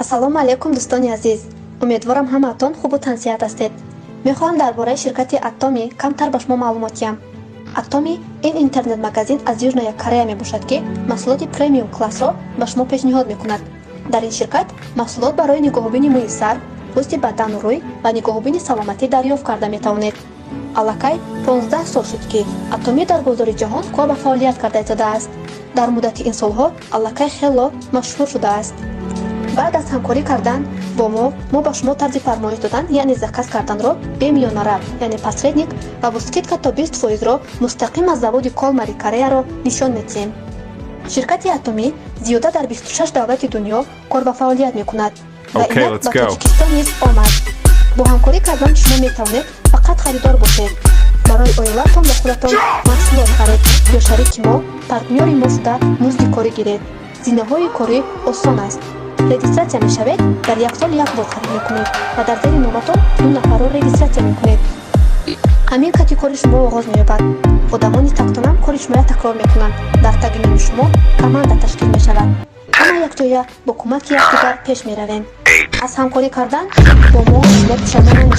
Ассалому алайкум, дӯстони азиз! Умедворам, ҳамаатон хубу тансиҳат ҳастед. Мехоҳам дар бораи ширкати Атоми камтар ба шумо маълумот диҳам. Атоми ин интернет-магазин аз Южная Корея мебошад, ки маҳсулоти премиум классро ба шумо пешниҳод мекунад. Дар ин ширкат маҳсулот барои нигоҳубини мӯи сар, пӯсти бадану рӯй ва нигоҳубини саломатӣ дарёфт карда метавонед. Аллакай 15 сол шуд, ки Атомӣ дар бозори ҷаҳон кор ба фаъолият карда истодааст. Дар муддати ин солҳо аллакай хело машҳур шудааст. Баъд аз ҳамкорӣ кардан бо мо, мо ба шумо тарзи фармоиш додан, яъне заказ карданро бе миёнарав, яъне посредник, ва бо скидка то 20 фоизро мустақим аз заводи Колмари Кореяро нишон медиҳем. Ширкати Атомӣ зиёда дар 26 давлати дунё кор ба фаъолият мекунад ва Okay, инак let's ба go. Тоҷикистон низ омад. Бо ҳамкорӣ кардан шумо метавонед фақат харидор бошед, барои оилаатон ва худатон маҳсулот харед ё шарики мо, партнёри мо шуда, музди корӣ гиред. Зинаҳои корӣ осон аст. Регистрация мешавед, дар як сол як бор харид мекунед ва дар зери номатон ду нафарро регистрация мекунед. Ҳамин кати кори шумо оғоз меёбад. Одамони тактонам кори шумоя такрор мекунанд. Дар таги номи шумо команда ташкил мешавад. Ҳама якҷоя бо кӯмаки якдигар пеш меравем. Аз ҳамкорӣ кардан бо мо шумо пушаймон.